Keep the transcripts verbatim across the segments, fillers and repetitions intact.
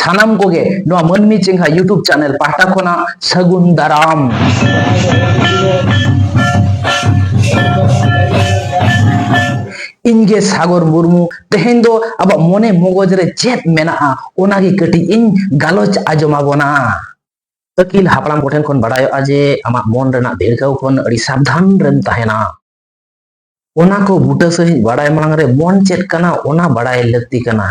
ᱥᱟᱱᱟᱢ ᱠᱚᱜᱮ ᱱᱚᱣᱟ ᱢᱟᱹᱱᱢᱤ ᱪᱮᱸᱜᱷᱟ YouTube channel ᱯᱟᱦᱴᱟ ᱠᱷᱚᱱᱟᱜ ᱥᱟᱹᱜᱩᱱ ᱫᱟᱨᱟᱢ᱾ ᱤᱧ ᱜᱮ ᱥᱟᱜᱚᱨ ᱢᱩᱨᱢᱩ᱾ ᱛᱮᱦᱮᱧ ᱫᱚ ᱟᱵᱚᱣᱟᱜ ᱢᱚᱱᱮ ᱢᱚᱜᱚᱡ ᱨᱮ ᱪᱮᱫ ᱢᱮᱱᱟᱜᱼᱟ, ᱚᱱᱟ ᱜᱮ ᱠᱟᱹᱴᱤᱡ ᱤᱧ ᱜᱟᱞᱚᱪ ᱟᱸᱡᱚᱢ ᱟᱵᱚᱱᱟ᱾ ᱟᱹᱠᱤᱞ ᱦᱟᱯᱲᱟᱢ ᱠᱚᱴᱷᱮᱱ ᱠᱷᱚᱱ ᱵᱟᱲᱟᱭᱚᱜᱼᱟ ᱡᱮ ᱟᱢᱟᱜ ᱢᱚᱱ ᱨᱮᱱᱟᱜ ᱵᱷᱤᱲᱠᱟᱹᱣ ᱠᱷᱚᱱ ᱟᱹᱰᱤ ᱥᱟᱵᱫᱷᱟᱱ ᱨᱮᱢ ᱛᱟᱦᱮᱱᱟ᱾ ᱚᱱᱟ ᱠᱚ ᱵᱩᱴᱟᱹ ᱥᱟᱹᱦᱤᱡ ᱵᱟᱲᱟᱭ ᱢᱟᱲᱟᱝ ᱨᱮ ᱢᱚᱱ ᱪᱮᱫ ᱠᱟᱱᱟ, ᱚᱱᱟ ᱵᱟᱲᱟᱭ ᱞᱟᱹᱠᱛᱤ ᱠᱟᱱᱟ᱾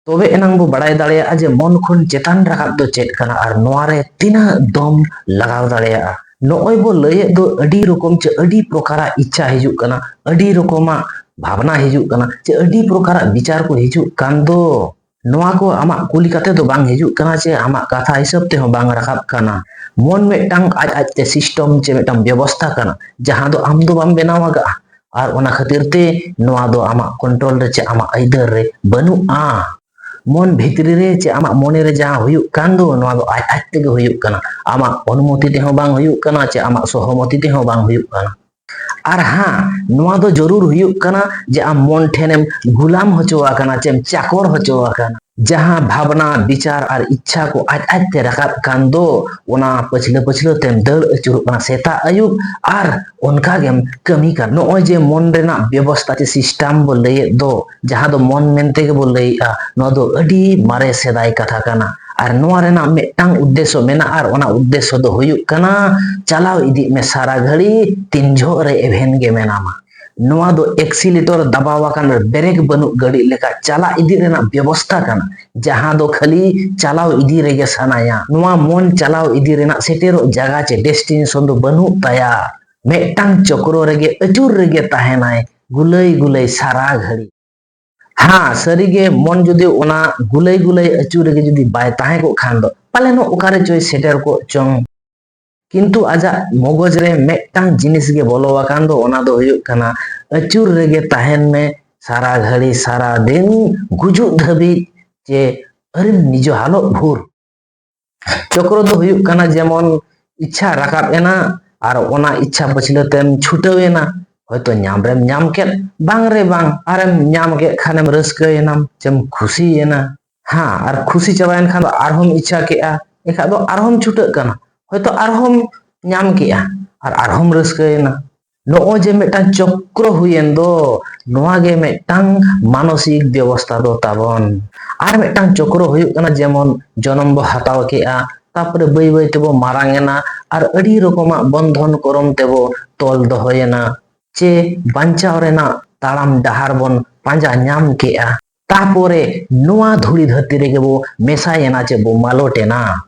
ᱛᱚᱵᱮ ᱮᱱᱟᱝ ᱵᱚ ᱵᱟᱲᱟᱭ ᱫᱟᱲᱮᱭᱟᱜᱼᱟ ᱡᱮ ᱢᱚᱱ ᱠᱷᱚᱱ ᱪᱮᱛᱟᱱ ᱨᱟᱠᱟᱵ ᱫᱚ ᱪᱮᱫ ᱠᱟᱱᱟ ᱟᱨ ᱱᱚᱣᱟ ᱨᱮ ᱛᱤᱱᱟᱹᱜ ᱫᱚᱢ ᱞᱟᱜᱟᱣ ᱫᱟᱲᱮᱭᱟᱜᱼᱟ᱾ ᱱᱚᱜᱼᱚᱭ ᱵᱚ ᱞᱟᱹᱭᱮᱫ ᱫᱚ ᱟᱹᱰᱤ ᱨᱚᱠᱚᱢ ᱪᱮ ᱟᱹᱰᱤ ᱯᱨᱚᱠᱟᱨᱟᱜ ᱤᱪᱪᱷᱟ ᱦᱤᱡᱩᱜ ᱠᱟᱱᱟ, ᱟᱹᱰᱤ ᱨᱚᱠᱚᱢᱟᱜ ᱵᱷᱟᱵᱽᱱᱟ ᱦᱤᱡᱩᱜ ᱠᱟᱱᱟ ᱪᱮ ᱟᱹᱰᱤ ᱯᱨᱚᱠᱟᱨᱟᱜ ᱵᱤᱪᱟᱨ ᱠᱚ ᱦᱤᱡᱩᱜ ᱠᱟᱱ ᱫᱚ᱾ ᱱᱚᱣᱟ ᱠᱚ ᱟᱢᱟᱜ ᱠᱩᱞᱤ ᱠᱟᱛᱮ ᱫᱚ ᱵᱟᱝ ᱦᱤᱡᱩᱜ ᱠᱟᱱᱟ ᱪᱮ ᱟᱢᱟᱜ ᱠᱟᱛᱷᱟ ᱦᱤᱥᱟᱹᱵ ᱛᱮᱦᱚᱸ ᱵᱟᱝ ᱨᱟᱠᱟᱵ ᱠᱟᱱᱟ᱾ ᱢᱚᱱ ᱢᱤᱫᱴᱟᱝ ᱟᱡ ᱟᱡᱛᱮ system ᱪᱮ ᱢᱤᱫᱴᱟᱝ ᱵᱮᱵᱚᱥᱛᱷᱟ ᱠᱟᱱᱟ, ᱡᱟᱦᱟᱸ ᱫᱚ ᱟᱢ ᱫᱚ ᱵᱟᱢ ᱵᱮᱱᱟᱣ ᱟᱠᱟᱫᱼᱟ᱾ ᱟᱨ ᱚᱱᱟ ᱠᱷᱟᱹᱛᱤᱨ ᱛᱮ ᱱᱚᱣᱟ ᱫᱚ ᱟᱢᱟᱜ control ᱨᱮ ᱪᱮ ᱟᱢᱟᱜ ᱟᱹᱭᱫᱟᱹᱨ ᱨᱮ ᱵᱟᱹᱱᱩᱜᱼᱟ᱾ ᱢᱚᱱ ᱵᱷᱤᱛᱨᱤ ᱨᱮ ᱪᱮ ᱟᱢᱟᱜ ᱢᱚᱱᱮ ᱨᱮ ᱡᱟᱦᱟᱸ ᱦᱩᱭᱩᱜ ᱠᱟᱱ ᱫᱚ, ᱱᱚᱣᱟ ᱫᱚ ᱟᱡ ᱟᱡ ᱛᱮᱜᱮ ᱦᱩᱭᱩᱜ ᱠᱟᱱᱟ᱾ ᱟᱢᱟᱜ ᱚᱱᱩᱢᱚᱛᱤ ᱛᱮᱦᱚᱸ ᱵᱟᱝ ᱦᱩᱭᱩᱜ ᱠᱟᱱᱟ ᱪᱮ ᱟᱢᱟᱜ ᱥᱚᱦᱚᱢᱚᱛᱤ ᱛᱮᱦᱚᱸ ᱵᱟᱝ ᱦᱩᱭᱩᱜ ᱠᱟᱱᱟ᱾ ᱟᱨ ᱦᱟᱸ, ᱱᱚᱣᱟ ᱫᱚ ᱡᱚᱨᱩᱨ ᱦᱩᱭᱩᱜ ᱠᱟᱱᱟ ᱡᱮ ᱟᱢ ᱢᱚᱱ ᱴᱷᱮᱱᱮᱢ ᱜᱩᱞᱟᱢ ᱦᱚᱪᱚ ᱟᱠᱟᱱᱟ ᱪᱮᱢ ᱪᱟᱠᱚᱨ ᱦᱚᱪᱚ ᱟᱠᱟᱱᱟ᱾ ᱡᱟᱦᱟᱸ ᱵᱷᱟᱵᱽᱱᱟ, ᱵᱤᱪᱟᱨ ᱟᱨ ᱤᱪᱪᱷᱟ ᱠᱚ ᱟᱡ ᱟᱡ ᱛᱮ ᱨᱟᱠᱟᱵ ᱠᱟᱱ ᱫᱚ, ᱚᱱᱟ ᱯᱟᱹᱪᱷᱞᱟᱹ ᱯᱟᱹᱪᱷᱞᱟᱹ ᱛᱮᱢ ᱫᱟᱹᱲ ᱟᱹᱪᱩᱨᱚᱜ ᱠᱟᱱᱟ ᱥᱮᱛᱟᱜ ᱟᱹᱭᱩᱵ, ᱟᱨ ᱚᱱᱠᱟ ᱜᱮᱢ ᱠᱟᱹᱢᱤ ᱠᱟᱱᱟ᱾ ᱱᱚᱜᱼᱚᱭ ᱡᱮ ᱢᱚᱱ ᱨᱮᱱᱟᱜ ᱵᱮᱵᱚᱥᱛᱟ ᱪᱮ system ᱵᱚ ᱞᱟᱹᱭᱮᱫ ᱫᱚ, ᱡᱟᱦᱟᱸ ᱫᱚ ᱢᱚᱱ ᱢᱮᱱᱛᱮ ᱜᱮᱵᱚ ᱞᱟᱹᱭᱮᱫᱼᱟ, ᱱᱚᱣᱟ ᱫᱚ ᱟᱹᱰᱤ ᱢᱟᱨᱮ ᱥᱮᱫᱟᱭ ᱠᱟᱛᱷᱟ ᱠᱟᱱᱟ᱾ ᱟᱨ ᱱᱚᱣᱟ ᱨᱮᱱᱟᱜ ᱢᱤᱫᱴᱟᱝ ᱩᱫᱽᱫᱮᱥᱥᱚ ᱢᱮᱱᱟᱜᱼᱟ, ᱟᱨ ᱚᱱᱟ ᱩᱫᱽᱫᱮᱥᱥᱚ ᱫᱚ ᱦᱩᱭᱩᱜ ᱠᱟᱱᱟ, ᱪᱟᱞᱟᱣ ᱤᱫᱤᱜ ᱢᱮ ᱥᱟᱨᱟ ᱜᱷᱟᱹᱲᱤ, ᱛᱤᱱ ᱡᱚᱦᱚᱜ ᱨᱮ ᱮᱵᱷᱮᱱ ᱜᱮ ᱢᱮᱱᱟᱢᱟ᱾ ᱱᱚᱣᱟ ᱫᱚ accelerator ᱫᱟᱵᱟᱣ ᱟᱠᱟᱱ ᱵᱨᱮᱠ ᱵᱟᱹᱱᱩᱜ ᱜᱟᱹᱰᱤ ᱞᱮᱠᱟ ᱪᱟᱞᱟᱜ ᱤᱫᱤ ᱨᱮᱱᱟᱜ ᱵᱮᱵᱚᱥᱛᱷᱟ ᱠᱟᱱᱟ, ᱡᱟᱦᱟᱸ ᱫᱚ ᱠᱷᱟᱹᱞᱤ ᱪᱟᱞᱟᱣ ᱤᱫᱤ ᱨᱮᱜᱮ ᱥᱟᱱᱟᱭᱟ᱾ ᱱᱚᱣᱟ ᱢᱚᱱ ᱪᱟᱞᱟᱣ ᱤᱫᱤ ᱨᱮᱱᱟᱜ ᱥᱮᱴᱮᱨᱚᱜ ᱡᱟᱭᱜᱟ ᱪᱮ destination ᱫᱚ ᱵᱟᱹᱱᱩᱜ ᱛᱟᱭᱟ᱾ ᱢᱤᱫᱴᱟᱝ ᱪᱚᱠᱨᱚ ᱨᱮᱜᱮ ᱟᱹᱪᱩᱨ ᱨᱮᱜᱮ ᱛᱟᱦᱮᱱᱟᱭ, ᱜᱩᱞᱟᱹᱭ ᱜᱩᱞᱟᱹᱭ ᱥᱟᱨᱟ ᱜᱷᱟᱹᱲᱤ᱾ ᱦᱮᱸ, ᱥᱟᱹᱨᱤᱜᱮ ᱢᱚᱱ ᱡᱩᱫᱤ ᱚᱱᱟ ᱜᱩᱞᱟᱹᱭ ᱜᱩᱞᱟᱹᱭ ᱟᱹᱪᱩᱨ ᱨᱮᱜᱮ ᱡᱩᱫᱤ ᱵᱟᱭ ᱛᱟᱦᱮᱸ ᱠᱚᱜ ᱠᱷᱟᱱ ᱫᱚ, ᱯᱟᱞᱮᱱ ᱚᱠᱟᱨᱮ ᱪᱚᱭ ᱥᱮᱴᱮᱨ ᱠᱚᱜ ᱪᱚᱝ᱾ ᱠᱤᱱᱛᱩ ᱟᱡᱟᱜ ᱢᱚᱜᱚᱡ ᱨᱮ ᱢᱤᱫᱴᱟᱝ ᱡᱤᱱᱤᱥ ᱜᱮ ᱵᱚᱞᱚ ᱟᱠᱟᱱ ᱫᱚ, ᱚᱱᱟ ᱫᱚ ᱦᱩᱭᱩᱜ ᱠᱟᱱᱟ, ᱟᱹᱪᱩᱨ ᱨᱮᱜᱮ ᱛᱟᱦᱮᱱ ᱢᱮ ᱥᱟᱨᱟ ᱜᱷᱟᱹᱲᱤ ᱥᱟᱨᱟ ᱫᱤᱱ, ᱜᱩᱡᱩᱜ ᱫᱷᱟᱹᱵᱤᱡ ᱪᱮ ᱟᱹᱨᱤᱢ ᱱᱤᱡᱚ ᱦᱟᱞᱚᱛ ᱵᱷᱳᱨ᱾ ᱪᱚᱠᱨᱚ ᱫᱚ ᱦᱩᱭᱩᱜ ᱠᱟᱱᱟ ᱡᱮᱢᱚᱱ ᱤᱪᱪᱷᱟ ᱨᱟᱠᱟᱵ ᱮᱱᱟ ᱟᱨ ᱚᱱᱟ ᱤᱪᱪᱷᱟ ᱯᱟᱹᱪᱷᱞᱟᱹ ᱛᱮᱢ ᱪᱷᱩᱴᱟᱹᱣ ᱮᱱᱟ᱾ ᱦᱚᱭᱛᱚ ᱧᱟᱢ ᱨᱮᱢ ᱧᱟᱢ ᱠᱮᱫ, ᱵᱟᱝ ᱨᱮ ᱵᱟᱝ ᱟᱨᱮᱢ ᱧᱟᱢ ᱠᱮᱫ ᱠᱷᱟᱱᱮᱢ ᱨᱟᱹᱥᱠᱟᱹᱭᱮᱱᱟᱢ ᱪᱮᱢ ᱠᱷᱩᱥᱤᱭᱮᱱᱟ᱾ ᱦᱮᱸ, ᱟᱨ ᱠᱷᱩᱥᱤ ᱪᱟᱵᱟᱭᱮᱱ ᱠᱷᱟᱱ ᱫᱚ ᱟᱨᱦᱚᱸᱢ ᱤᱪᱪᱷᱟ ᱠᱮᱜᱼᱟ, ᱮᱱᱠᱷᱟᱱ ᱫᱚ ᱟᱨᱦᱚᱸᱢ ᱪᱷᱩᱴᱟᱹᱜ ᱠᱟᱱᱟ, ᱦᱚᱭᱛᱚ ᱟᱨᱦᱚᱸᱢ ᱧᱟᱢ ᱠᱮᱜᱼᱟ ᱟᱨ ᱟᱨᱦᱚᱸᱢ ᱨᱟᱹᱥᱠᱟᱹᱭᱮᱱᱟ᱾ ᱱᱚᱜᱼᱚᱭ ᱡᱮ ᱢᱤᱫᱴᱟᱝ ᱪᱚᱠᱨᱚ ᱦᱩᱭᱮᱱ ᱫᱚ, ᱱᱚᱣᱟ ᱜᱮ ᱢᱤᱫᱴᱟᱝ ᱢᱟᱱᱚᱥᱤᱠ ᱵᱮᱵᱚᱥᱛᱷᱟ ᱫᱚ ᱛᱟᱵᱚᱱ᱾ ᱟᱨ ᱢᱤᱫᱴᱟᱝ ᱪᱚᱠᱨᱚ ᱦᱩᱭᱩᱜ ᱠᱟᱱᱟ, ᱡᱮᱢᱚᱱ ᱡᱚᱱᱚᱢ ᱵᱚ ᱦᱟᱛᱟᱣ ᱠᱮᱜᱼᱟ, ᱛᱟᱨᱯᱚᱨᱮ ᱵᱟᱹᱭ ᱵᱟᱹᱭ ᱛᱮᱵᱚ ᱢᱟᱨᱟᱝ ᱮᱱᱟ, ᱟᱨ ᱟᱹᱰᱤ ᱨᱚᱠᱚᱢᱟᱜ ᱵᱚᱱᱫᱷᱚᱱ ᱠᱚᱨᱚᱱ ᱛᱮᱵᱚ ᱛᱚᱞ ᱫᱚᱦᱚᱭᱮᱱᱟ, ᱪᱮ ᱵᱟᱧᱪᱟᱣ ᱨᱮᱱᱟᱜ ᱛᱟᱲᱟᱢ ᱰᱟᱦᱟᱨ ᱵᱚᱱ ᱯᱟᱸᱡᱟ ᱧᱟᱢ ᱠᱮᱜᱼᱟ᱾ ᱛᱟᱯᱚᱨᱮ ᱱᱚᱣᱟ ᱫᱷᱩᱲᱤ ᱫᱷᱟᱹᱨᱛᱤ ᱨᱮᱜᱮ ᱵᱚ ᱢᱮᱥᱟᱭᱮᱱᱟ, ᱪᱮ ᱵᱚ ᱢᱟᱞᱚᱴ ᱮᱱᱟ᱾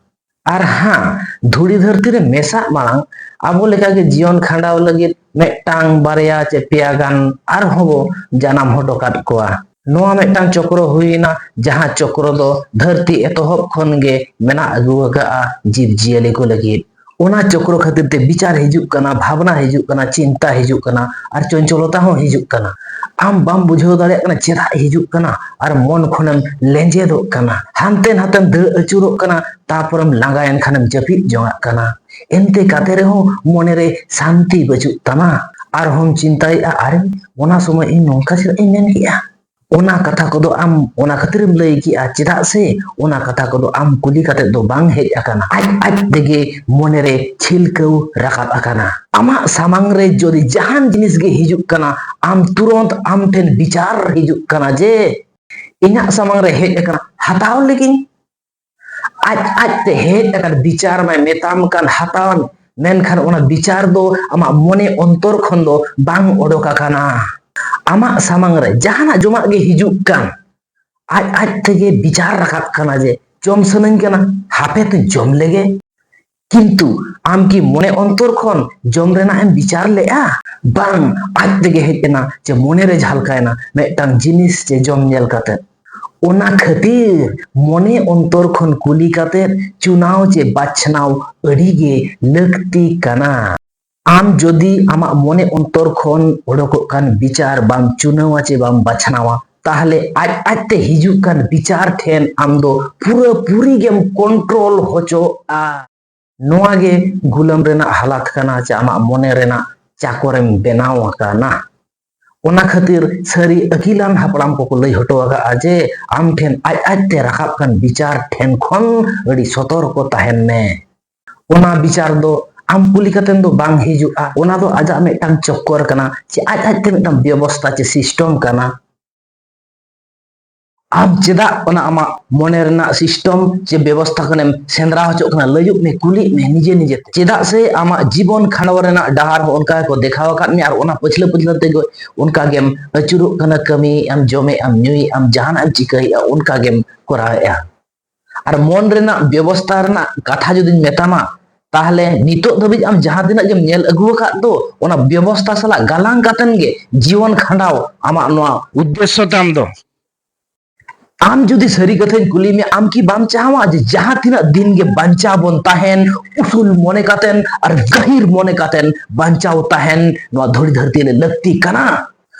ᱟᱨ ᱦᱟᱸ, ᱫᱷᱩᱲᱤ ᱫᱷᱟᱹᱨᱛᱤ ᱨᱮ ᱢᱮᱥᱟᱜ ᱢᱟᱲᱟᱝ ᱟᱵᱚ ᱞᱮᱠᱟᱜᱮ ᱡᱤᱭᱚᱱ ᱠᱷᱟᱸᱰᱟᱣ ᱞᱟᱹᱜᱤᱫ ᱢᱤᱫᱴᱟᱝ, ᱵᱟᱨᱭᱟ ᱪᱮ ᱯᱮᱭᱟ ᱜᱟᱱ ᱟᱨᱦᱚᱸ ᱵᱚ ᱡᱟᱱᱟᱢ ᱦᱚᱴᱚ ᱠᱟᱫ ᱠᱚᱣᱟ᱾ ᱱᱚᱣᱟ ᱢᱤᱫᱴᱟᱝ ᱪᱚᱠᱨᱚ ᱦᱩᱭᱮᱱᱟ, ᱡᱟᱦᱟᱸ ᱪᱚᱠᱨᱚ ᱫᱚ ᱫᱷᱟᱹᱨᱛᱤ ᱮᱛᱚᱦᱚᱵ ᱠᱷᱚᱱ ᱜᱮ ᱢᱮᱱᱟᱜ ᱟᱹᱜᱩ ᱟᱠᱟᱫᱼᱟ ᱡᱤᱵᱽ ᱡᱤᱭᱟᱹᱞᱤ ᱠᱚ ᱞᱟᱹᱜᱤᱫ᱾ ᱚᱱᱟ ᱪᱚᱠᱨᱚ ᱠᱷᱟᱹᱛᱤᱨ ᱛᱮ ᱵᱤᱪᱟᱨ ᱦᱤᱡᱩᱜ ᱠᱟᱱᱟ, ᱵᱷᱟᱵᱽᱱᱟ ᱦᱤᱡᱩᱜ ᱠᱟᱱᱟ, ᱪᱤᱱᱛᱟ ᱦᱤᱡᱩᱜ ᱠᱟᱱᱟ, ᱟᱨ ᱪᱚᱧᱪᱚᱞᱚᱛᱟ ᱦᱚᱸ ᱦᱤᱡᱩᱜ ᱠᱟᱱᱟ᱾ ᱟᱢ ᱵᱟᱢ ᱵᱩᱡᱷᱟᱹᱣ ᱫᱟᱲᱮᱭᱟᱜ ᱠᱟᱱᱟ ᱪᱮᱫᱟᱜ ᱦᱤᱡᱩᱜ ᱠᱟᱱᱟ, ᱟᱨ ᱢᱚᱱ ᱠᱷᱚᱱᱮᱢ ᱞᱮᱸᱡᱮᱫᱚᱜ ᱠᱟᱱᱟ, ᱦᱟᱱᱛᱮ ᱱᱟᱛᱮᱢ ᱫᱟᱹᱲ ᱟᱹᱪᱩᱨᱚᱜ ᱠᱟᱱᱟ, ᱛᱟᱯᱚᱨᱮᱢ ᱞᱟᱸᱜᱟᱭᱮᱱ ᱠᱷᱟᱱᱮᱢ ᱡᱟᱹᱯᱤᱫ ᱡᱚᱝᱟᱜ ᱠᱟᱱᱟ᱾ ᱮᱱᱛᱮ ᱠᱟᱛᱮ ᱨᱮᱦᱚᱸ ᱢᱚᱱᱮᱨᱮ ᱥᱟᱱᱛᱤ ᱵᱟᱹᱪᱩᱜ ᱛᱟᱢᱟ᱾ ᱟᱨᱦᱚᱸᱢ ᱪᱤᱱᱛᱟᱹᱭᱮᱫᱼᱟ, "ᱟᱨᱮ, ᱚᱱᱟ ᱥᱚᱢᱚᱭ ᱤᱧ ᱱᱚᱝᱠᱟ ᱪᱮᱫᱟᱜ ᱤᱧ ᱢᱮᱱ ᱠᱮᱜᱼᱟ?" ᱚᱱᱟ ᱠᱟᱛᱷᱟ ᱠᱚᱫᱚ ᱟᱢ ᱚᱱᱟ ᱠᱷᱟᱹᱛᱤᱨᱮᱢ ᱞᱟᱹᱭ ᱠᱮᱜᱼᱟ, ᱪᱮᱫᱟᱜ ᱥᱮ ᱚᱱᱟ ᱠᱟᱛᱷᱟ ᱠᱚᱫᱚ ᱟᱢ ᱠᱩᱞᱤ ᱠᱟᱛᱮ ᱫᱚ ᱵᱟᱝ ᱦᱮᱡ ᱟᱠᱟᱱᱟ, ᱟᱡ ᱟᱡ ᱛᱮᱜᱮ ᱢᱚᱱᱮᱨᱮ ᱪᱷᱤᱞᱠᱟᱹᱣ ᱨᱟᱠᱟᱵ ᱟᱠᱟᱱᱟ᱾ ᱟᱢᱟᱜ ᱥᱟᱢᱟᱝ ᱨᱮ ᱡᱩᱫᱤ ᱡᱟᱦᱟᱱ ᱡᱤᱱᱤᱥ ᱜᱮ ᱦᱤᱡᱩᱜ ᱠᱟᱱᱟ, ᱟᱢ ᱛᱩᱨᱚᱱᱛ ᱟᱢ ᱴᱷᱮᱱ ᱵᱤᱪᱟᱨ ᱦᱤᱡᱩᱜ ᱠᱟᱱᱟ ᱡᱮ, "ᱤᱧᱟᱹᱜ ᱥᱟᱢᱟᱝ ᱨᱮ ᱦᱮᱡ ᱟᱠᱟᱱᱟ, ᱦᱟᱛᱟᱣ ᱞᱟᱹᱜᱤᱫ ᱟᱡ ᱟᱡ ᱛᱮ ᱦᱮᱡ ᱟᱠᱟᱱ ᱵᱤᱪᱟᱨ ᱢᱟᱭ ᱢᱮᱛᱟᱢ ᱠᱟᱱ ᱦᱟᱛᱟᱣ ᱟᱢ, ᱢᱮᱱᱠᱷᱟᱱ ᱚᱱᱟ ᱵᱤᱪᱟᱨ ᱫᱚ ᱟᱢᱟᱜ ᱢᱚᱱᱮ ᱚᱱᱛᱚᱨ ᱠᱷᱚᱱ ᱫᱚ ᱵᱟᱝ ᱚᱰᱚᱠ ᱟᱠᱟᱱᱟ᱾ ᱟᱢᱟᱜ ᱥᱟᱢᱟᱝ ᱨᱮ ᱡᱟᱦᱟᱱᱟᱜ ᱡᱚᱢᱟᱜ ᱜᱮ ᱦᱤᱡᱩᱜ ᱠᱟᱱ, ᱟᱡ ᱟᱡ ᱛᱮᱜᱮ ᱵᱤᱪᱟᱨ ᱨᱟᱠᱟᱵ ᱠᱟᱱᱟ ᱡᱮ, 'ᱡᱚᱢ ᱥᱟᱱᱟᱧ ᱠᱟᱱᱟ, ᱦᱟᱯᱮ ᱛᱚᱧ ᱡᱚᱢ ᱞᱮᱜᱮ.' ᱠᱤᱱᱛᱩ ᱟᱢ ᱠᱤ ᱢᱚᱱᱮ ᱚᱱᱛᱚᱨ ᱠᱷᱚᱱ ᱡᱚᱢ ᱨᱮᱱᱟᱜ ᱮᱢ ᱵᱤᱪᱟᱨ ᱞᱮᱜᱼᱟ? ᱵᱟᱝ, ᱟᱡ ᱛᱮᱜᱮ ᱦᱮᱡ ᱮᱱᱟ ᱡᱮ ᱢᱚᱱᱮ ᱨᱮ ᱡᱷᱟᱞᱠᱟᱭᱮᱱᱟ ᱢᱤᱫᱴᱟᱝ ᱡᱤᱱᱤᱥ ᱪᱮ ᱡᱚᱢ ᱧᱮᱞ ᱠᱟᱛᱮ᱾ ᱚᱱᱟ ᱠᱷᱟᱹᱛᱤᱨ ᱢᱚᱱᱮ ᱚᱱᱛᱚᱨ ᱠᱷᱚᱱ ᱠᱩᱞᱤ ᱠᱟᱛᱮ ᱪᱩᱱᱟᱣ ᱪᱮ ᱵᱟᱪᱷᱱᱟᱣ ᱟᱹᱰᱤ ᱜᱮ ᱞᱟᱹᱠᱛᱤ ᱠᱟᱱᱟ᱾ ᱟᱢ ᱡᱩᱫᱤ ᱟᱢᱟᱜ ᱢᱚᱱᱮ ᱚᱱᱛᱚᱨ ᱠᱷᱚᱱ ᱚᱰᱚᱠᱚᱜ ᱠᱟᱱ ᱵᱤᱪᱟᱨ ᱵᱟᱢ ᱪᱩᱱᱟᱣᱟ ᱪᱮ ᱵᱟᱢ ᱵᱟᱪᱷᱱᱟᱣᱟ, ᱛᱟᱦᱞᱮ ᱟᱡ ᱟᱡ ᱛᱮ ᱦᱤᱡᱩᱜ ᱠᱟᱱ ᱵᱤᱪᱟᱨ ᱴᱷᱮᱱ ᱟᱢ ᱫᱚ ᱯᱩᱨᱟᱹ ᱯᱩᱨᱤ ᱜᱮᱢ ᱠᱚᱱᱴᱨᱳᱞ ᱦᱚᱪᱚᱜᱼᱟ᱾ ᱱᱚᱣᱟ ᱜᱮ ᱜᱩᱞᱟᱹᱢ ᱨᱮᱱᱟᱜ ᱦᱟᱞᱟᱛ ᱠᱟᱱᱟ, ᱪᱮ ᱟᱢᱟᱜ ᱢᱚᱱᱮ ᱨᱮᱱᱟᱜ ᱪᱟᱠᱚᱨᱮᱢ ᱵᱮᱱᱟᱣ ᱟᱠᱟᱱᱟ᱾ ᱚᱱᱟ ᱠᱷᱟᱹᱛᱤᱨ ᱥᱟᱹᱨᱤ ᱟᱹᱠᱤᱞᱟᱱ ᱦᱟᱯᱲᱟᱢ ᱠᱚᱠᱚ ᱞᱟᱹᱭ ᱦᱚᱴᱚ ᱟᱠᱟᱫᱼᱟ ᱡᱮ ᱟᱢ ᱴᱷᱮᱱ ᱟᱡ ᱟᱡᱛᱮ ᱨᱟᱠᱟᱵ ᱠᱟᱱ ᱵᱤᱪᱟᱨ ᱴᱷᱮᱱ ᱠᱷᱚᱱ ᱟᱹᱰᱤ ᱥᱚᱛᱚᱨᱠᱚ ᱛᱟᱦᱮᱱ ᱢᱮ᱾ ᱚᱱᱟ ᱵᱤᱪᱟᱨ ᱫᱚ ᱟᱢ ᱠᱩᱞᱤ ᱠᱟᱛᱮᱢ ᱫᱚ ᱵᱟᱝ ᱦᱤᱡᱩᱜᱼᱟ, ᱚᱱᱟ ᱫᱚ ᱟᱡᱟᱜ ᱢᱤᱫᱴᱟᱝ ᱪᱚᱠᱠᱚᱨ ᱠᱟᱱᱟ, ᱪᱮ ᱟᱡ ᱟᱡᱛᱮ ᱢᱤᱫᱴᱟᱝ ᱵᱮᱵᱚᱥᱛᱟ ᱪᱮ system ᱠᱟᱱᱟ᱾ ᱟᱢ ᱪᱮᱫᱟᱜ ᱚᱱᱟ ᱟᱢᱟᱜ ᱢᱚᱱᱮ ᱨᱮᱱᱟᱜ system ᱪᱮ ᱵᱮᱵᱚᱥᱛᱟ ᱠᱷᱚᱱᱮᱢ ᱥᱮᱸᱫᱽᱨᱟ ᱦᱚᱪᱚᱜ ᱠᱟᱱᱟ? ᱞᱟᱹᱭᱚᱜ ᱢᱮ, ᱠᱩᱞᱤᱜ ᱢᱮ ᱱᱤᱡᱮ ᱱᱤᱡᱮ ᱛᱮ᱾ ᱪᱮᱫᱟᱜ ᱥᱮ ᱟᱢᱟᱜ ᱡᱤᱵᱚᱱ ᱠᱷᱟᱸᱰᱟᱣ ᱨᱮᱱᱟᱜ ᱰᱟᱦᱟᱨ ᱦᱚᱸ ᱚᱱᱠᱟ ᱜᱮᱠᱚ ᱫᱮᱠᱷᱟᱣ ᱟᱠᱟᱫ ᱢᱮᱭᱟ ᱟᱨ ᱚᱱᱟ ᱯᱟᱹᱪᱷᱞᱟᱹ ᱯᱟᱹᱪᱷᱞᱟᱹ ᱛᱮᱜᱮ ᱚᱱᱠᱟ ᱜᱮᱢ ᱟᱹᱪᱩᱨᱚᱜ ᱠᱟᱱᱟ, ᱠᱟᱹᱢᱤᱭᱮᱫ ᱟᱢ, ᱡᱚᱢᱮᱫ ᱟᱢ, ᱧᱩᱭᱮᱫ ᱟᱢ, ᱡᱟᱦᱟᱱᱟᱜ ᱮᱢ ᱪᱤᱠᱟᱹᱭᱮᱫᱼᱟ ᱚᱱᱠᱟ ᱜᱮᱢ ᱠᱚᱨᱟᱣᱮᱫᱼᱟ᱾ ᱟᱨ ᱢᱚᱱ ᱨᱮᱱᱟᱜ ᱵᱮᱵᱚᱥᱛᱟ ᱨᱮᱱᱟᱜ ᱠᱟᱛᱷᱟ ᱡᱩᱫᱤᱧ ᱢᱮᱛᱟᱢᱟ, ᱛᱟᱦᱞᱮ ᱱᱤᱛᱚᱜ ᱫᱷᱟᱹᱵᱤᱡ ᱟᱢ ᱡᱟᱦᱟᱸ ᱛᱤᱱᱟᱹᱜ ᱜᱮᱢ ᱧᱮᱞ ᱟᱹᱜᱩ ᱟᱠᱟᱫ ᱫᱚ, ᱚᱱᱟ ᱵᱮᱵᱚᱥᱛᱟ ᱥᱟᱞᱟᱜ ᱜᱟᱞᱟᱝ ᱠᱟᱛᱮᱱ ᱜᱮ ᱡᱤᱭᱚᱱ ᱠᱷᱟᱸᱰᱟᱣ ᱟᱢᱟᱜ ᱱᱚᱣᱟ ᱩᱫᱽᱫᱮᱥᱥᱚ ᱛᱟᱢ ᱫᱚ᱾ ᱟᱢ ᱡᱩᱫᱤ ᱥᱟᱹᱨᱤ ᱠᱟᱛᱷᱟᱧ ᱠᱩᱞᱤ ᱢᱮᱭᱟ, ᱟᱢ ᱠᱤ ᱵᱟᱢ ᱪᱟᱦᱟᱣᱟ ᱡᱮ ᱡᱟᱦᱟᱸ ᱛᱤᱱᱟᱹᱜ ᱫᱤᱱ ᱜᱮ ᱵᱟᱧᱪᱟᱣ ᱵᱚᱱ ᱛᱟᱦᱮᱱ, ᱩᱥᱩᱞ ᱢᱚᱱᱮ ᱠᱟᱛᱮᱱ ᱟᱨ ᱜᱟᱹᱦᱤᱨ ᱢᱚᱱᱮ ᱠᱟᱛᱮᱱ ᱵᱟᱧᱪᱟᱣ ᱛᱟᱦᱮᱱ ᱱᱚᱣᱟ ᱫᱷᱩᱲᱤ ᱫᱷᱟᱹᱨᱛᱤ ᱨᱮ ᱞᱟᱹᱠᱛᱤ ᱠᱟᱱᱟ?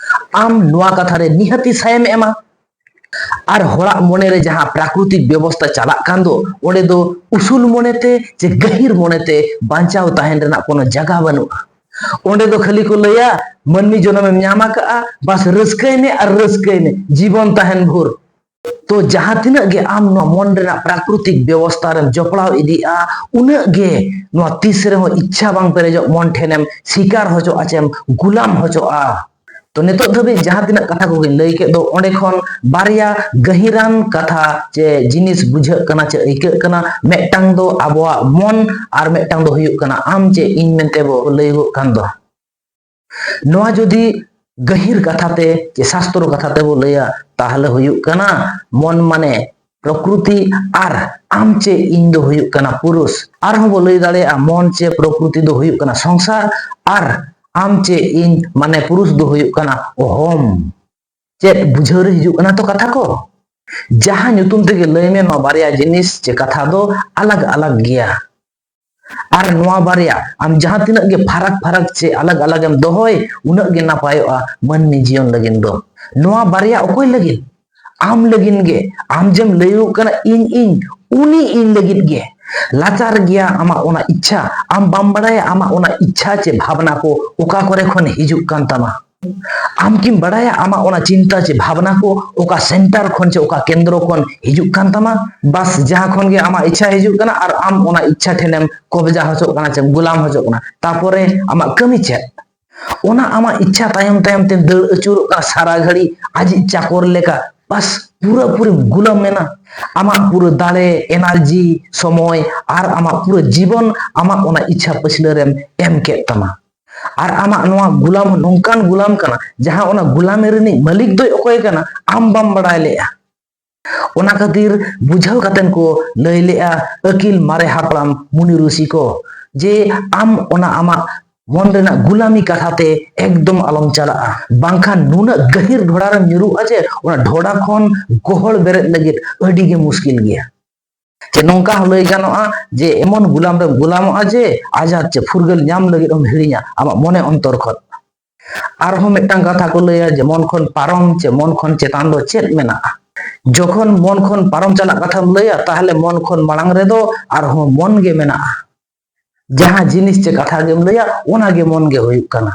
ᱟᱢ ᱱᱚᱣᱟ ᱠᱟᱛᱷᱟ ᱨᱮ ᱱᱤᱦᱟᱹᱛᱤ ᱥᱟᱭᱮᱢ ᱮᱢᱟ᱾ ᱟᱨ ᱦᱚᱲᱟᱜ ᱢᱚᱱᱮᱨᱮ ᱡᱟᱦᱟᱸ ᱯᱨᱟᱠᱨᱤᱛᱤᱠ ᱵᱮᱵᱚᱥᱛᱟ ᱪᱟᱞᱟᱜ ᱠᱟᱱ ᱫᱚ, ᱚᱸᱰᱮ ᱫᱚ ᱩᱥᱩᱞ ᱢᱚᱱᱮᱛᱮ ᱪᱮ ᱜᱟᱹᱦᱤᱨ ᱢᱚᱱᱮᱛᱮ ᱵᱟᱧᱪᱟᱣ ᱛᱟᱦᱮᱱ ᱨᱮᱱᱟᱜ ᱠᱳᱱᱳ ᱡᱟᱭᱜᱟ ᱵᱟᱹᱱᱩᱜᱼᱟ᱾ ᱚᱸᱰᱮ ᱫᱚ ᱠᱷᱟᱹᱞᱤ ᱠᱚ ᱞᱟᱹᱭᱟ, ᱢᱟᱹᱱᱢᱤ ᱡᱚᱱᱚᱢᱮᱢ ᱧᱟᱢ ᱟᱠᱟᱫᱼᱟ, ᱵᱟᱥ ᱨᱟᱹᱥᱠᱟᱹᱭ ᱢᱮ ᱟᱨ ᱨᱟᱹᱥᱠᱟᱹᱭ ᱢᱮ ᱡᱤᱵᱚᱱ ᱛᱟᱦᱮᱱ ᱵᱷᱳᱨ᱾ ᱛᱚ ᱡᱟᱦᱟᱸ ᱛᱤᱱᱟᱹᱜ ᱜᱮ ᱟᱢ ᱱᱚᱣᱟ ᱢᱚᱱ ᱨᱮᱱᱟᱜ ᱯᱨᱟᱠᱨᱤᱛᱤᱠ ᱵᱮᱵᱚᱥᱛᱟ ᱨᱮᱢ ᱡᱚᱯᱲᱟᱣ ᱤᱫᱤᱜᱼᱟ, ᱩᱱᱟᱹᱜ ᱜᱮ ᱱᱚᱣᱟ ᱛᱤᱥ ᱨᱮᱦᱚᱸ ᱤᱪᱪᱷᱟ ᱵᱟᱝ ᱯᱮᱨᱮᱡᱚᱜ ᱢᱚᱱ ᱴᱷᱮᱱᱮᱢ ᱥᱤᱠᱟᱨ ᱦᱚᱪᱚᱜᱼᱟ, ᱪᱮᱢ ᱜᱩᱞᱟᱢ ᱦᱚᱪᱚᱜᱼᱟ᱾ ᱛᱚ ᱱᱤᱛᱚᱜ ᱫᱷᱟᱹᱵᱤᱡ ᱡᱟᱦᱟᱸ ᱛᱤᱱᱟᱹᱜ ᱠᱟᱛᱷᱟ ᱠᱚᱜᱮᱧ ᱞᱟᱹᱭ ᱠᱮᱫ ᱫᱚ, ᱚᱸᱰᱮ ᱠᱷᱚᱱ ᱵᱟᱨᱭᱟ ᱜᱟᱹᱦᱤᱨᱟᱱ ᱠᱟᱛᱷᱟ ᱪᱮ ᱡᱤᱱᱤᱥ ᱵᱩᱡᱷᱟᱹᱜ ᱠᱟᱱᱟ ᱪᱮ ᱟᱹᱭᱠᱟᱹᱜ ᱠᱟᱱᱟ᱾ ᱢᱤᱫᱴᱟᱝ ᱫᱚ ᱟᱵᱚᱣᱟᱜ ᱢᱚᱱ ᱟᱨ ᱢᱤᱫᱴᱟᱝ ᱫᱚ ᱦᱩᱭᱩᱜ ᱠᱟᱱᱟ ᱟᱢ ᱪᱮ ᱤᱧ ᱢᱮᱱᱛᱮ ᱵᱚ ᱞᱟᱹᱭᱚᱜ ᱠᱟᱱ ᱫᱚ᱾ ᱱᱚᱣᱟ ᱡᱩᱫᱤ ᱜᱟᱹᱦᱤᱨ ᱠᱟᱛᱷᱟ ᱛᱮ ᱪᱮ ᱥᱟᱥᱛᱨᱚ ᱠᱟᱛᱷᱟ ᱛᱮᱵᱚ ᱞᱟᱹᱭᱟ, ᱛᱟᱦᱞᱮ ᱦᱩᱭᱩᱜ ᱠᱟᱱᱟ ᱢᱚᱱ ᱢᱟᱱᱮ ᱯᱨᱚᱠᱨᱤᱛᱤ ᱟᱨ ᱟᱢ ᱪᱮ ᱤᱧ ᱫᱚ ᱦᱩᱭᱩᱜ ᱠᱟᱱᱟ ᱯᱩᱨᱩᱥ᱾ ᱟᱨᱦᱚᱸ ᱵᱚ ᱞᱟᱹᱭ ᱫᱟᱲᱮᱭᱟᱜᱼᱟ, ᱢᱚᱱ ᱪᱮ ᱯᱨᱚᱠᱨᱤᱛᱤ ᱫᱚ ᱦᱩᱭᱩᱜ ᱠᱟᱱᱟ ᱥᱚᱝᱥᱟᱨ ᱟᱨ ᱟᱢ ᱪᱮ ᱤᱧ ᱢᱟᱱᱮ ᱯᱩᱨᱩᱥ ᱫᱚ ᱦᱩᱭᱩᱜ ᱠᱟᱱᱟ ᱚᱦᱚᱢ᱾ ᱪᱮᱫ ᱵᱩᱡᱷᱟᱹᱣ ᱨᱮ ᱦᱤᱡᱩᱜ ᱠᱟᱱᱟ ᱛᱚ ᱠᱟᱛᱷᱟ ᱠᱚ? ᱡᱟᱦᱟᱸ ᱧᱩᱛᱩᱢ ᱛᱮᱜᱮ ᱞᱟᱹᱭ ᱢᱮ, ᱱᱚᱣᱟ ᱵᱟᱨᱭᱟ ᱡᱤᱱᱤᱥ ᱪᱮ ᱠᱟᱛᱷᱟ ᱫᱚ ᱟᱞᱟᱜᱽ ᱟᱞᱟᱜᱽ ᱜᱮᱭᱟ᱾ ᱟᱨ ᱱᱚᱣᱟ ᱵᱟᱨᱭᱟ ᱟᱢ ᱡᱟᱦᱟᱸ ᱛᱤᱱᱟᱹᱜ ᱜᱮ ᱯᱷᱟᱨᱟᱠ ᱯᱷᱟᱨᱟᱠ ᱪᱮ ᱟᱞᱟᱜᱽ ᱟᱞᱟᱜᱽ ᱮᱢ ᱫᱚᱦᱚᱭ, ᱩᱱᱟᱹᱜ ᱜᱮ ᱱᱟᱯᱟᱭᱚᱜᱼᱟ ᱢᱟᱹᱱᱢᱤ ᱡᱤᱭᱚᱱ ᱞᱟᱹᱜᱤᱫ ᱫᱚ᱾ ᱱᱚᱣᱟ ᱵᱟᱨᱭᱟ ᱚᱠᱚᱭ ᱞᱟᱹᱜᱤᱫ? ᱟᱢ ᱞᱟᱹᱜᱤᱫ ᱜᱮ᱾ ᱟᱢ ᱡᱮᱢ ᱞᱟᱹᱭᱚᱜ ᱠᱟᱱᱟ ᱤᱧ ᱤᱧ, ᱩᱱᱤ ᱤᱧ ᱞᱟᱹᱜᱤᱫ ᱜᱮ᱾ ᱞᱟᱪᱟᱨ ᱜᱮᱭᱟ ᱟᱢᱟᱜ ᱚᱱᱟ ᱤᱪᱪᱷᱟ, ᱟᱢ ᱵᱟᱢ ᱵᱟᱲᱟᱭᱟ ᱟᱢᱟᱜ ᱚᱱᱟ ᱤᱪᱪᱷᱟ ᱪᱮ ᱵᱷᱟᱵᱽᱱᱟ ᱠᱚ ᱚᱠᱟ ᱠᱚᱨᱮ ᱠᱷᱚᱱ ᱦᱤᱡᱩᱜ ᱠᱟᱱ ᱛᱟᱢᱟ᱾ ᱟᱢ ᱠᱤᱢ ᱵᱟᱲᱟᱭᱟ ᱟᱢᱟᱜ ᱚᱱᱟ ᱪᱤᱱᱛᱟᱹ ᱪᱮ ᱵᱷᱟᱵᱽᱱᱟ ᱠᱚ ᱚᱠᱟ ᱥᱮᱱᱴᱟᱨ ᱠᱷᱚᱱ ᱪᱮ ᱚᱠᱟ ᱠᱮᱱᱫᱨᱚ ᱠᱷᱚᱱ ᱦᱤᱡᱩᱜ ᱠᱟᱱ ᱛᱟᱢᱟ? ᱵᱟᱥ, ᱡᱟᱦᱟᱸ ᱠᱷᱚᱱ ᱜᱮ ᱟᱢᱟᱜ ᱤᱪᱪᱷᱟ ᱦᱤᱡᱩᱜ ᱠᱟᱱᱟ ᱟᱨ ᱟᱢ ᱚᱱᱟ ᱤᱪᱪᱷᱟ ᱴᱷᱮᱱᱮᱢ ᱠᱚᱵᱡᱟ ᱦᱚᱪᱚᱜ ᱠᱟᱱᱟ ᱪᱮᱢ ᱜᱩᱞᱟᱢ ᱦᱚᱪᱚᱜ ᱠᱟᱱᱟ᱾ ᱛᱟᱯᱚᱨᱮ ᱟᱢᱟᱜ ᱠᱟᱹᱢᱤ ᱪᱮᱫ? ᱚᱱᱟ ᱟᱢᱟᱜ ᱤᱪᱪᱷᱟ ᱛᱟᱭᱚᱢ ᱛᱟᱭᱚᱢ ᱛᱮᱢ ᱫᱟᱹᱲ ᱟᱹᱪᱩᱨᱚᱜ ᱠᱟᱱᱟ ᱥᱟᱨᱟ ᱜᱷᱟᱹᱲᱤ ᱟᱡᱤᱡ ᱪᱟᱠᱚᱨ ᱞᱮᱠᱟ᱾ ᱵᱟᱥ, ᱯᱩᱨᱟᱹ ᱯᱩᱨᱤ ᱜᱩᱞᱟᱢ ᱮᱱᱟ᱾ ᱟᱢᱟᱜ ᱯᱩᱨᱟᱹ ᱫᱟᱲᱮ, ᱮᱱᱟᱨᱡᱤ, ᱥᱚᱢᱚᱭ ᱟᱨ ᱟᱢᱟᱜ ᱯᱩᱨᱟᱹ ᱡᱤᱵᱚᱱ ᱟᱢᱟᱜ ᱚᱱᱟ ᱤᱪᱪᱷᱟ ᱯᱟᱹᱪᱷᱞᱟᱹ ᱨᱮᱢ ᱮᱢ ᱠᱮᱫ ᱛᱟᱢᱟ᱾ ᱟᱨ ᱟᱢᱟᱜ ᱱᱚᱣᱟ ᱜᱩᱞᱟᱢ ᱦᱚᱸ ᱱᱚᱝᱠᱟᱱ ᱜᱩᱞᱟᱢ ᱠᱟᱱᱟ, ᱡᱟᱦᱟᱸ ᱚᱱᱟ ᱜᱩᱞᱟᱢᱤ ᱨᱤᱱᱤᱡ ᱢᱟᱹᱞᱤᱠ ᱫᱚᱭ ᱚᱠᱚᱭ ᱠᱟᱱᱟ, ᱟᱢ ᱵᱟᱢ ᱵᱟᱲᱟᱭ ᱞᱮᱜᱼᱟ᱾ ᱚᱱᱟ ᱠᱷᱟᱹᱛᱤᱨ ᱵᱩᱡᱷᱟᱹᱣ ᱠᱟᱛᱮᱱ ᱠᱚ ᱞᱟᱹᱭ ᱞᱮᱜᱼᱟ ᱟᱹᱠᱤᱞ ᱢᱟᱨᱮ ᱦᱟᱯᱲᱟᱢ ᱢᱩᱱᱤ ᱨᱩᱥᱤ ᱠᱚ, ᱡᱮ ᱟᱢ ᱚᱱᱟ ᱟᱢᱟᱜ ᱢᱚᱱ ᱨᱮᱱᱟᱜ ᱜᱩᱞᱟᱢᱤ ᱠᱟᱛᱷᱟ ᱛᱮ ᱮᱠᱫᱚᱢ ᱟᱞᱚᱢ ᱪᱟᱞᱟᱜᱼᱟ, ᱵᱟᱝᱠᱷᱟᱱ ᱱᱩᱱᱟᱹᱜ ᱜᱟᱹᱦᱤᱨ ᱰᱷᱚᱲᱟ ᱨᱮᱢ ᱧᱩᱨᱩᱜᱼᱟ ᱡᱮ ᱚᱱᱟ ᱰᱷᱚᱲᱟ ᱠᱷᱚᱱ ᱜᱚᱦᱚᱲ ᱵᱮᱨᱮᱫ ᱞᱟᱹᱜᱤᱫ ᱟᱹᱰᱤ ᱜᱮ ᱢᱩᱥᱠᱤᱞ ᱜᱮᱭᱟ᱾ ᱪᱮ ᱱᱚᱝᱠᱟ ᱦᱚᱸ ᱞᱟᱹᱭ ᱜᱟᱱᱚᱜᱼᱟ ᱡᱮ ᱮᱢᱚᱱ ᱜᱩᱞᱟᱢ ᱨᱮᱢ ᱜᱩᱞᱟᱢᱚᱜᱼᱟ ᱡᱮ ᱟᱡᱟᱫ ᱪᱮ ᱯᱷᱩᱨᱜᱟᱹᱞ ᱧᱟᱢ ᱞᱟᱹᱜᱤᱫ ᱮᱢ ᱦᱤᱲᱤᱧᱟ ᱟᱢᱟᱜ ᱢᱚᱱᱮ ᱚᱱᱛᱚᱨ ᱠᱷᱚᱱ᱾ ᱟᱨᱦᱚᱸ ᱢᱤᱫᱴᱟᱝ ᱠᱟᱛᱷᱟ ᱠᱚ ᱞᱟᱹᱭᱟ ᱡᱮ ᱢᱚᱱ ᱠᱷᱚᱱ ᱯᱟᱨᱚᱢ ᱪᱮ ᱢᱚᱱ ᱠᱷᱚᱱ ᱪᱮᱛᱟᱱ ᱫᱚ ᱪᱮᱫ ᱢᱮᱱᱟᱜᱼᱟ? ᱡᱚᱠᱷᱚᱱ ᱢᱚᱱ ᱠᱷᱚᱱ ᱯᱟᱨᱚᱢ ᱪᱟᱞᱟᱜ ᱠᱟᱛᱷᱟᱢ ᱞᱟᱹᱭᱟ, ᱛᱟᱦᱞᱮ ᱢᱚᱱ ᱠᱷᱚᱱ ᱢᱟᱲᱟᱝ ᱨᱮᱫᱚ ᱟᱨᱦᱚᱸ ᱢᱚᱱ ᱜᱮ ᱢᱮᱱᱟᱜᱼᱟ᱾ ᱡᱟᱦᱟᱸ ᱡᱤᱱᱤᱥ ᱪᱮ ᱠᱟᱛᱷᱟ ᱜᱮᱢ ᱞᱟᱹᱭᱟ, ᱚᱱᱟ ᱜᱮ ᱢᱚᱱ ᱜᱮ ᱦᱩᱭᱩᱜ ᱠᱟᱱᱟ᱾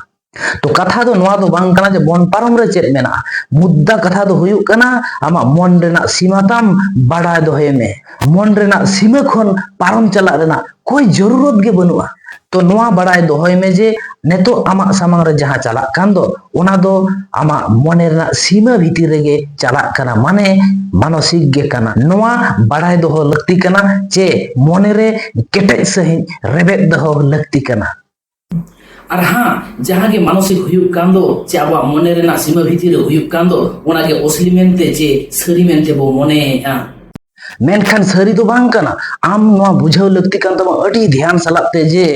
ᱛᱚ ᱠᱟᱛᱷᱟ ᱫᱚ ᱱᱚᱣᱟ ᱫᱚ ᱵᱟᱝ ᱠᱟᱱᱟ ᱡᱮ ᱢᱚᱱ ᱯᱟᱨᱚᱢ ᱨᱮ ᱪᱮᱫ ᱢᱮᱱᱟᱜᱼᱟ᱾ ᱢᱩᱫᱽᱫᱟ ᱠᱟᱛᱷᱟ ᱫᱚ ᱦᱩᱭᱩᱜ ᱠᱟᱱᱟ ᱟᱢᱟᱜ ᱢᱚᱱ ᱨᱮᱱᱟᱜ ᱥᱤᱢᱟ ᱛᱟᱢ ᱵᱟᱲᱟᱭ ᱫᱚᱦᱚᱭ ᱢᱮ᱾ ᱢᱚᱱ ᱨᱮᱱᱟᱜ ᱥᱤᱢᱟᱹ ᱠᱷᱚᱱ ᱯᱟᱨᱚᱢ ᱪᱟᱞᱟᱜ ᱨᱮᱱᱟᱜ ᱠᱳᱭ ᱡᱚᱨᱩᱨᱚᱛ ᱜᱮ ᱵᱟᱹᱱᱩᱜᱼᱟ᱾ ᱛᱚ ᱱᱚᱣᱟ ᱵᱟᱲᱟᱭ ᱫᱚᱦᱚᱭ ᱢᱮ ᱡᱮ ᱱᱤᱛᱚᱜ ᱟᱢᱟᱜ ᱥᱟᱢᱟᱝ ᱨᱮ ᱡᱟᱦᱟᱸ ᱪᱟᱞᱟᱜ ᱠᱟᱱ ᱫᱚ, ᱚᱱᱟ ᱫᱚ ᱟᱢᱟᱜ ᱢᱚᱱᱮ ᱨᱮᱱᱟᱜ ᱥᱤᱢᱟᱹ ᱵᱷᱤᱛᱤᱨ ᱨᱮᱜᱮ ᱪᱟᱞᱟᱜ ᱠᱟᱱᱟ, ᱢᱟᱱᱮ ᱢᱟᱱᱚᱥᱤᱠ ᱜᱮ ᱠᱟᱱᱟ᱾ ᱱᱚᱣᱟ ᱵᱟᱲᱟᱭ ᱫᱚᱦᱚ ᱞᱟᱹᱠᱛᱤ ᱠᱟᱱᱟ ᱡᱮ ᱢᱚᱱᱮ ᱨᱮ ᱠᱮᱴᱮᱡ ᱥᱟᱹᱦᱤᱡ ᱨᱮᱵᱮᱫ ᱫᱚᱦᱚ ᱞᱟᱹᱠᱛᱤ ᱠᱟᱱᱟ᱾ ᱟᱨ ᱦᱟᱸ, ᱡᱟᱦᱟᱸ ᱜᱮ ᱢᱟᱱᱚᱥᱤᱠ ᱦᱩᱭᱩᱜ ᱠᱟᱱ ᱫᱚ, ᱪᱮ ᱟᱵᱚᱣᱟᱜ ᱢᱚᱱᱮ ᱨᱮᱱᱟᱜ ᱥᱤᱢᱟᱹ ᱵᱷᱤᱛᱤᱨ ᱨᱮ ᱦᱩᱭᱩᱜ ᱠᱟᱱ ᱫᱚ, ᱚᱱᱟ ᱜᱮ ᱚᱥᱞᱤ ᱢᱮᱱᱛᱮ ᱪᱮ ᱥᱟᱹᱨᱤ ᱢᱮᱱᱛᱮ ᱵᱚ ᱢᱚᱱᱮᱭᱮᱫᱼᱟ᱾ ᱢᱮᱱᱠᱷᱟᱱ ᱥᱟᱹᱨᱤ ᱫᱚ ᱵᱟᱝ ᱠᱟᱱᱟ᱾ ᱟᱢ ᱱᱚᱣᱟ ᱵᱩᱡᱷᱟᱹᱣ ᱞᱟᱹᱠᱛᱤ ᱠᱟᱱ ᱛᱟᱢᱟ ᱟᱹᱰᱤ ᱫᱷᱮᱭᱟᱱ ᱥᱟᱞᱟᱜ ᱛᱮ ᱡᱮ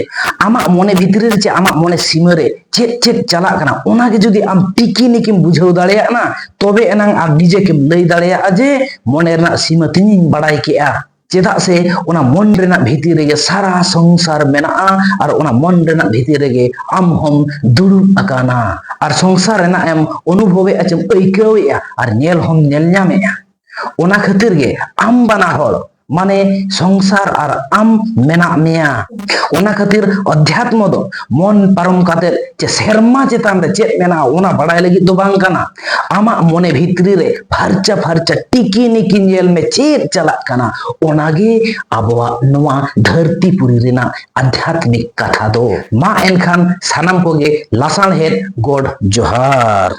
ᱟᱢᱟᱜ ᱢᱚᱱᱮ ᱵᱷᱤᱛᱨᱤ ᱨᱮ ᱪᱮ ᱟᱢᱟᱜ ᱢᱚᱱᱮ ᱥᱤᱢᱟᱹ ᱨᱮ ᱪᱮᱫ ᱪᱮᱫ ᱪᱟᱞᱟᱜ ᱠᱟᱱᱟ, ᱚᱱᱟ ᱜᱮ ᱡᱩᱫᱤ ᱟᱢ ᱛᱤᱠᱤ ᱱᱤᱠᱤᱢ ᱵᱩᱡᱷᱟᱹᱣ ᱫᱟᱲᱮᱭᱟᱜ ᱱᱟ, ᱛᱚᱵᱮ ᱮᱱᱟᱝ ᱟᱢ ᱱᱤᱡᱮ ᱜᱮᱢ ᱞᱟᱹᱭ ᱫᱟᱲᱮᱭᱟᱜᱼᱟ ᱡᱮ ᱢᱚᱱᱮ ᱨᱮᱱᱟᱜ ᱥᱤᱢᱟᱹ ᱛᱤᱧᱤᱧ ᱵᱟᱲᱟᱭ ᱠᱮᱜᱼᱟ᱾ ᱪᱮᱫᱟᱜ ᱥᱮ ᱚᱱᱟ ᱢᱚᱱ ᱨᱮᱱᱟᱜ ᱵᱷᱤᱛᱤᱨ ᱨᱮᱜᱮ ᱥᱟᱨᱟ ᱥᱚᱝᱥᱟᱨ ᱢᱮᱱᱟᱜᱼᱟ, ᱟᱨ ᱚᱱᱟ ᱢᱚᱱ ᱨᱮᱱᱟᱜ ᱵᱷᱤᱛᱤᱨ ᱨᱮᱜᱮ ᱟᱢ ᱦᱚᱢ ᱫᱩᱲᱩᱵ ᱟᱠᱟᱱᱟ, ᱟᱨ ᱥᱚᱝᱥᱟᱨ ᱨᱮᱱᱟᱜ ᱮᱢ ᱚᱱᱩᱵᱷᱚᱵᱮᱜᱼᱟ, ᱪᱮᱢ ᱟᱹᱭᱠᱟᱹᱣᱮᱜᱼᱟ, ᱟᱨ ᱧᱮᱞ ᱦᱚᱢ ᱧᱮᱞ ᱧᱟᱢᱮᱜᱼᱟ᱾ ᱚᱱᱟ ᱠᱷᱟᱹᱛᱤᱨ ᱜᱮ ᱟᱢ ᱵᱟᱱᱟ ᱦᱚᱲ ᱢᱟᱱᱮ ᱥᱚᱝᱥᱟᱨ ᱟᱨ ᱟᱢ ᱢᱮᱱᱟᱜ ᱢᱮᱭᱟ᱾ ᱚᱱᱟ ᱠᱷᱟᱹᱛᱤᱨ ᱚᱫᱷᱭᱟᱛᱢᱚ ᱫᱚ ᱢᱚᱱ ᱯᱟᱨᱚᱢ ᱠᱟᱛᱮ ᱪᱮ ᱥᱮᱨᱢᱟ ᱪᱮᱛᱟᱱ ᱨᱮ ᱪᱮᱫ ᱢᱮᱱᱟᱜᱼᱟ ᱚᱱᱟ ᱵᱟᱲᱟᱭ ᱞᱟᱹᱜᱤᱫ ᱫᱚ ᱵᱟᱝ ᱠᱟᱱᱟ᱾ ᱟᱢᱟᱜ ᱢᱚᱱᱮ ᱵᱷᱤᱛᱨᱤ ᱨᱮ ᱯᱷᱟᱨᱪᱟ ᱯᱷᱟᱨᱪᱟ ᱴᱤᱠᱤ ᱱᱤᱠᱤ ᱧᱮᱞ ᱢᱮ ᱪᱮᱫ ᱪᱟᱞᱟᱜ ᱠᱟᱱᱟ, ᱚᱱᱟᱜᱮ ᱟᱵᱚᱣᱟᱜ ᱱᱚᱣᱟ ᱫᱷᱟᱹᱨᱛᱤ ᱯᱩᱨᱤ ᱨᱮᱱᱟᱜ ᱟᱫᱷᱭᱟᱛᱢᱤᱠ ᱠᱟᱛᱷᱟ ᱫᱚ᱾ ᱢᱟ ᱮᱱᱠᱷᱟᱱ ᱥᱟᱱᱟᱢ ᱠᱚᱜᱮ ᱞᱟᱥᱟᱬᱦᱮᱫ ᱜᱚᱰ ᱡᱚᱦᱟᱨ᱾